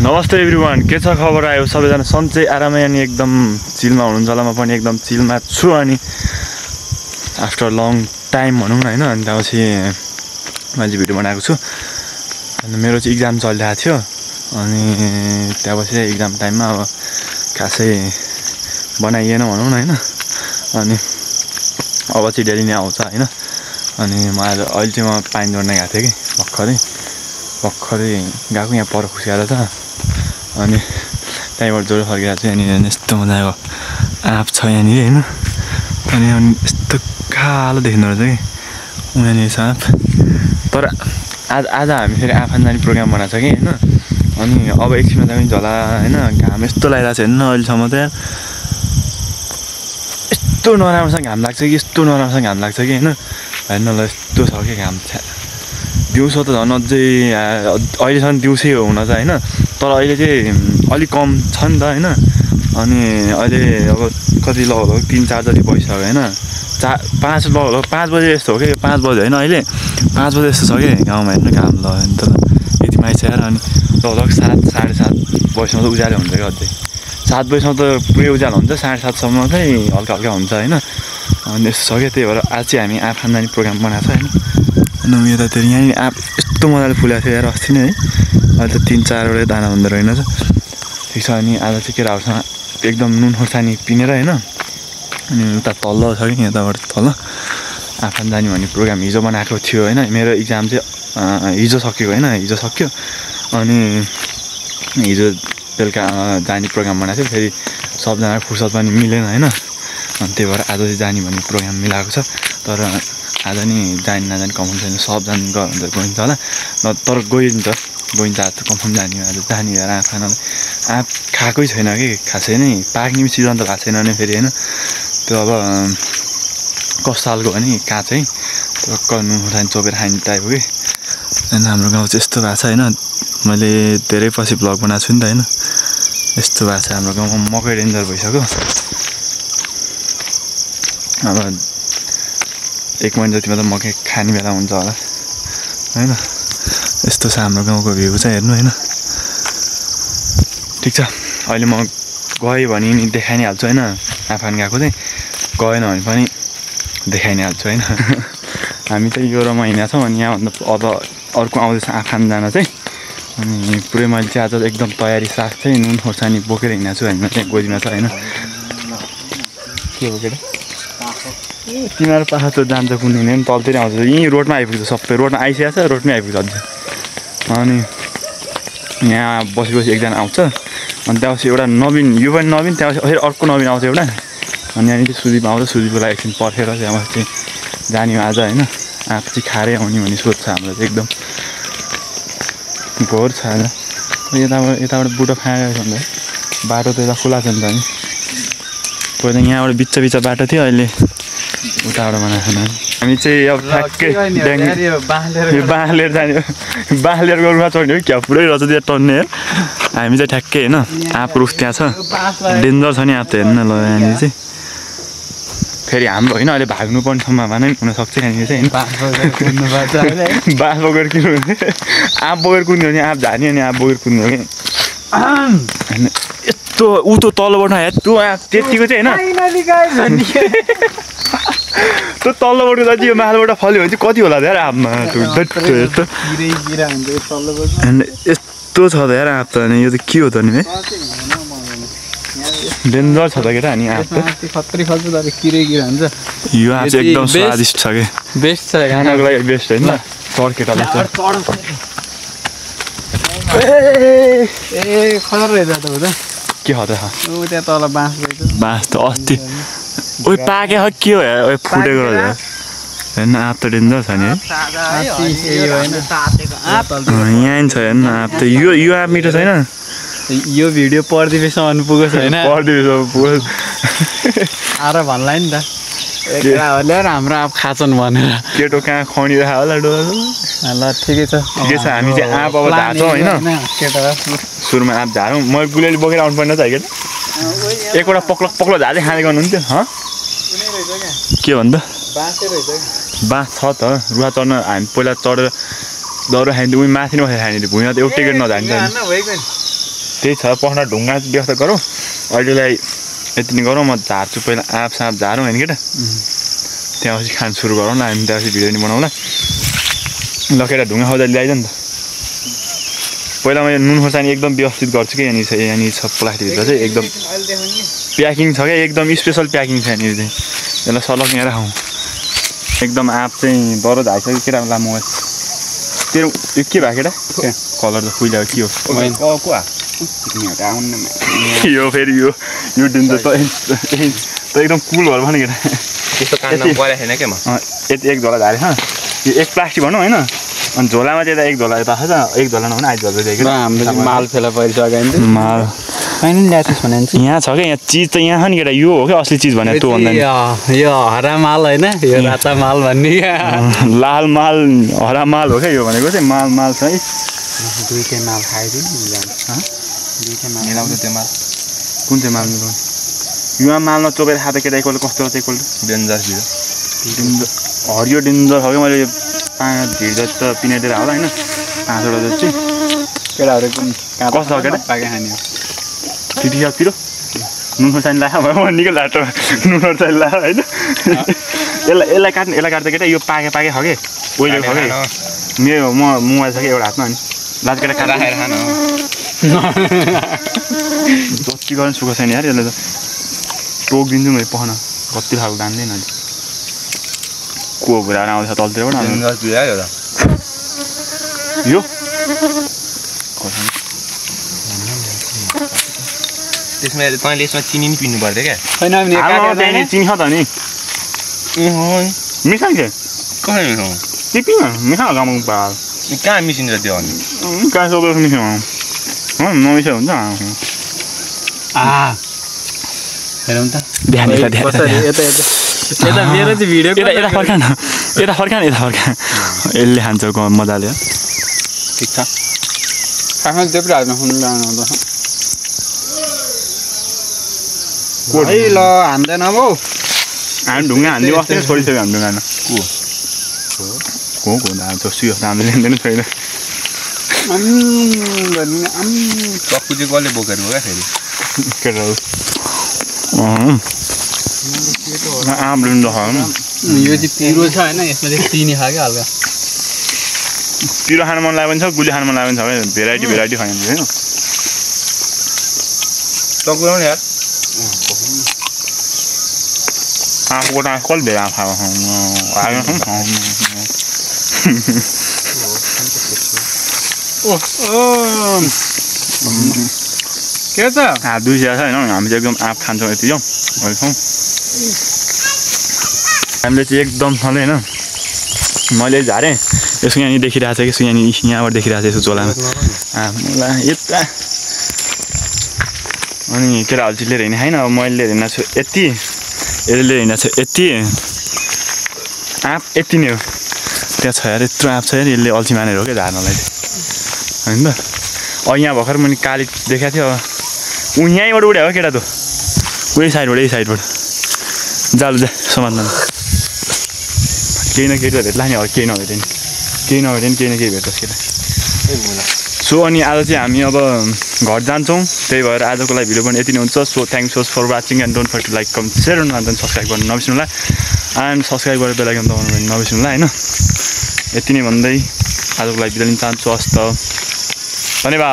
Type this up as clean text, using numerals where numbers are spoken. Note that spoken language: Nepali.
नमस्ते एभ्रिवान, के छ खबर? आयो सबैजना सन्चै आरामै अनि एकदम चिलमा हुनुहुन्छ होला। म पनि एकदम चिलमा छु अनि आफ्टर लङ टाइम भनौँ न होइन। अनि त्यसपछि मैले भिडियो बनाएको छु अनि मेरो चाहिँ इक्जाम चलिरहेको थियो अनि त्यसपछि इक्जाम टाइममा अब खासै बनाइएन भनौँ न होइन। अनि अब चाहिँ डेली नै आउँछ होइन। अनि अहिले चाहिँ म पानी जोड्न गएको थिएँ कि भर्खरै गएको यहाँ पर खुसिएर छ अनि त्यहीँबाट जोड फर्किरहेको छु। यहाँनिर यस्तो मजाको आँप छ यहाँनिर होइन। अनि यस्तो कालो देखिँदो रहेछ कि यहाँनिर छ आँप। तर आज हामी फेरि आँप खान जाने प्रोग्राम बनाएको छ कि होइन। अनि अब एकछिनमा जाने झोला होइन। घाम यस्तो लागिरहेको छ हेर्नु न अहिलेसम्म त यस्तो नराम्रोसँग घाम लाग्छ कि होइन। हेर्नु ल यस्तो छ कि घाम दिउँसो त झन् अझै अहिलेसम्म दिउँसै हुन त होइन। तर अहिले चाहिँ अलिक कम छ नि त होइन। अनि अहिले अब कति लगभग 3-4 जति भइसक्यो होइन। 5 बजे यस्तो हो कि 5 बजे होइन, अहिले 5 बजे यस्तो छ कि गाउँमा हेर्नु घाम ल होइन त यति माइसकेर। अनि लगभग 7-7:30 बजीसम्म त उज्यालो हुन्छ क्या। अझै 7 बजीसम्म त पुरै उज्यालो हुन्छ, 7:30सम्म चाहिँ हल्का हुन्छ होइन। अनि यस्तो छ क्या, त्यही भएर आज चाहिँ हामी आँप खान जाने प्रोग्राम बनाएको छ होइन। अनि यतातिर यहाँनिर आँप यस्तो मजाले फुलेको थियो यार अस्ति नै है। अहिले त 3-4वटै दाना हुँदो रहेनछ। ठिक छ। अनि आज चाहिँ केटाहरूसँग एकदम नुन खोर्सानी पिनेर होइन। अनि उता तल्ल छ कि यताबाट तल्ल आँप खान जाने भन्ने प्रोग्राम हिजो बनाएको थियो होइन। मेरो इक्जाम चाहिँ हिजो सकियो होइन, हिजो सक्यो। अनि हिजो बेलुका जाने प्रोग्राम बनाएको थियो। फेरि सबजना फुर्सद पनि मिलेन होइन। अनि त्यही भएर आज चाहिँ जाने भन्ने प्रोग्राम मिलाएको छ। तर आज नि जाने नजाने कन्फर्म छैन। सबजना गइन्छ होला तर गइन्छ आज त कन्फर्म जाने हो। आज जाने यार आँप खानलाई। आँप खाएकै छैन कि खासै नै, पाक्ने सिजन त भएको छैन भने फेरि होइन। त्यो अब कस्तो खालको भने काँचै टक्क नुन खोर्सानी चोपेर खाने टाइपको कि। अनि हाम्रो गाउँ चाहिँ यस्तो भएको छ होइन। मैले धेरै पछि भ्लग बनाएको छु नि त होइन। यस्तो भएको छ हाम्रो गाउँमा, मकै डेन्जर भइसक्यो। अब 1 महिना जतिमा त मकै खाने बेला हुन्छ होला होइन। यस्तो छ हाम्रो गाउँको भ्यू चाहिँ हेर्नु होइन। ठिक छ, अहिले म गएँ भने नि देखाइ नै हाल्छु होइन। आँप खान गएको चाहिँ गएन भने पनि देखाइ नै हाल्छु होइन। हामी चाहिँ यो र म हिँडेको छौँ। अनि यहाँभन्दा अब अर्को आउँदैछ आँप खान जान चाहिँ। अनि पुरै मैले चाहिँ आज एकदम तयारी साथ चाहिँ नुन खोर्सानी बोकेर हिँडेको छु होइन। त्यहाँ गोजीमा छ होइन। के बोकेर तिमीहरू पाखा त जान्छ कुन दिन पनि तलतिर आउँछ। यहीँ रोडमा आइपुग्छ, सबै रोडमा आइसकेको छ, रोडमै आइपुग्छ अझ। अनि यहाँ बसी एकजना आउँछ। अनि त्यहाँपछि एउटा नवीन, यो पनि नवीन, त्यहाँपछि फेरि अर्को नवीन आउँछ एउटा। अनि यहाँनिर सुदीप आउँछ, सुदीपलाई एकछिन पर्खेर त्यहाँबाट चाहिँ जाने आज होइन। आँप चाहिँ खाएरै आउने भन्ने सोच छ हाम्रो चाहिँ एकदम घोर छ आज। यताबाट बुटो खाएको छ भने बाटो त यता खुला छ नि त। अनि पहिला यहाँबाट बिच बाटो थियो, अहिले उताबाट बनाएको छैन। हामी चाहिँ अब ठ्याक्कै बाँस लिएर जाने, बाँस लिएर गोरुमा चढ्ने हो क्या, पुरै रहेछ त्यहाँ टन्ने। हामी चाहिँ ठ्याक्कै होइन आँप रुख त्यहाँ छ, डेन्जर छ नि आँप त हेर्नु न ल। यहाँनिर चाहिँ फेरि हाम्रो होइन अहिले भाग्नुपर्ने सम्भावना पनि हुनसक्छ यहाँनिर चाहिँ होइन। बाँस बोकेर किन्नु आँप बोकेर कुद्ने हो नि, आँप झार्ने अनि आँप बोकेर कुद्ने हो कि होइन। यस्तो ऊ त तल्लोबाट आयो त्यो आँप त्यतिको चाहिँ होइन। त्यो तल्लोबाट जति यो माथिबाट फल्यो भने चाहिँ कति होला त यार आँपमा। यस्तो छ त यार आँप त। अनि यो त के हो त नि डेन्जर छ त केटा। अनि आँप त यो आँप चाहिँ एकदम स्वादिष्ट छ कि, बेस्ट छ खानाको लागि, बेस्ट होइन। चढ केटाले के हो त त्यहाँ तल बाँस त अस्ति ओइ पाके हो के हो यार, ओइ फुटेको रहेछ हेर्नु। आँप त डेन्जर छ नि है। यहाँ छ हेर्नु आँप त। यो आँप मिठो छैन। यो भिडियो परदिवेशसम्म पुगो छैन, परदिवेशसम्म पुगो आएर भन्ला नि त केटाहरूले हाम्रो आँप खान्छन् भनेर। केटो कहाँ खनिरहेको होला डोला ल ठिकै छ। हामी चाहिँ आँप अब झार्छौँ होइन। सुरुमा आँप झारौँ। मैले गुलियोले बोकेर आउनु पर्ने त केटा। एकवटा पक्लो झार्दै खाँदै गर्नुहुन्थ्यो। के भन्दा बाँस छ त, रुवा चढ्न हामी पहिला चढेर दौरा खाइन्थ्यो। उही माथि नै बसेर खाने, भुइँमा त एउटै गेट नझान्छ। त्यही छ पस्न ढुङ्गा व्यवस्था गरौँ अहिलेलाई यति नै गरौँ म झार्छु पहिला आँप साँप झारौँ होइन केटा त्यहाँपछि खान सुरु गरौँ न हामी त्यहाँपछि भिडियो नि बनाउँला ल केटा ढुङ्गा खोज्दा ल्याइज नि त पहिला मैले नुन खोर्सानी एकदम व्यवस्थित गर्छु कि यहाँनिर छ प्लास्टिकभित्र चाहिँ एकदम प्याकिङ छ क्या एकदम स्पेसल प्याकिङ छ यहाँनिर चाहिँ यसलाई सलक यहाँ राखौँ एकदम आँप चाहिँ डह्रो झाइसक्यो केटा लामो तेरो यो के भयो केटा कलर त फुइल्यायो के हो यो फेरि यो डेन्जर त एकदम कुल भयो भने केटा यति एक झोला झारेछ यो एक प्लास्टिक भनौँ होइन अनि झोलामा चाहिँ एक झोला यता छ एक झोला नहुने आइज झोला दिएको हाम्रो माल फेला परिसक्यो माल कहिले ल्याएछस् भने यहाँ छ क्या यहाँ चिज त यहाँ छ नि केटा यो हो क्या असली चिज भने तँ भन्दा यो हरा माल होइन यो राता माल भन्ने लाल माल हरा माल हो क्या यो भनेको चाहिँ माल छ है दुईटै माल खाइदिनु दुईटै माल मिलाउँछ त्यो माल कुन चाहिँ माल मिलाउने यो माल नचोपेर खाँदा केटा एकपल्ट कस्तो रहेछ एकपल्ट डेन्जर हरियो डेन्जर हो क्या मैले 5 ढिड जति त पिनेटेर होला होइन 5वटा जति केटाहरू कस्तो केटा पाके खाने त्यति पिरो नुन खोर्सानी लायो भयो निकै लाटो नुन खोर्सानी लायो होइन यसलाई काट्दा केटा यो पाके खायो कि ओइले खायो कि मेरो मोबाइल छ कि एउटा हातमा अनि लाज केटा राखेर खानु जति गर्नु सुख छैन यार यसलाई त टोकिदिन्छु मैले पहन कति खालको जान्दैन अहिले को भुराएर आउँछ तलतिरबाट यो त्यसमा तैँले यसमा चिनी नि पिन्नु पर्दैन क्या चिनी छ त नि मिसाइन्छ कसरी मिसाउँ के पिन मिसा गाउँ पाल कहाँ मिसिन्छ त्यो अनि कहाँ सबै मिसा नमिसा हुन्छ हेरौँ त ध्यान यता मेरो चाहिँ भिडियो यता फर्का न यता फर्का यसले खान्छ मजाले ठिक छ खाना त्यो पनि हाल्नु ल हान्दैन अब हामी ढुङ्गा हान्दियो अस्ति नै छोडिसक्यो हामी ढुङ्गामा को सुयो हामीले लिँदैन छैन चक्कु चाहिँ कसले बोकेर हो क्या फेरि केटाहरू आँप लिनु खानु यो चाहिँ पिरो छ होइन यसमा चाहिँ चिनी खायो क्या हल्का पिरो खानु मन लाग्यो भने छ गुली खानु मन लाग्यो भने छ भेराइटी खानु होइन चक्कु ल्याउनु यार आँपको त कल भेरा खाएको के छ हात दुइसिया छ होइन हामी चाहिँ एकदम आँप खान्छौँ यति जाउँ हामीले चाहिँ एकदम सधैँ होइन मैले झारेँ यसको यहाँनिर देखिरहेको छ कि यसको यहाँबाट देखिरहेको छ यसको झोलामा आँपला यता अनि केटाहरू चाहिँ लिएर हिँडेँ होइन अब मैले लिएर हिँडेको छु यति यसले लिएर हिँडेको छु यति आँप यति नै हो त्यहाँ छ यार यत्रो आँप छ यार यसले अल्छी मानेर हो क्या झार्नलाई होइन त यहाँ भर्खर मैले काली देखाएको थियो ऊ यहीँबाट उड्यो हो केटा त उही साइडबाट जालु जा समात्न केही न केही त भेट्ला नि अब केही नभेट्यो नि केही न केही भेट्छ केटा सो अनि आज चाहिँ हामी अब घर जान्छौँ त्यही भएर आजको लागि भिडियो पनि यति नै हुन्छ so thanks for watching and don't forget to like comment share and subscribe गर्नु नबिर्सनुलाई एन्ड सब्सक्राइब गरेर बेल आइकन दबाउनु नबिर्सनुलाई होइन यति नै भन्दै आजको लागि बिदा लिन चाहन्छु हस्त धन्यवाद।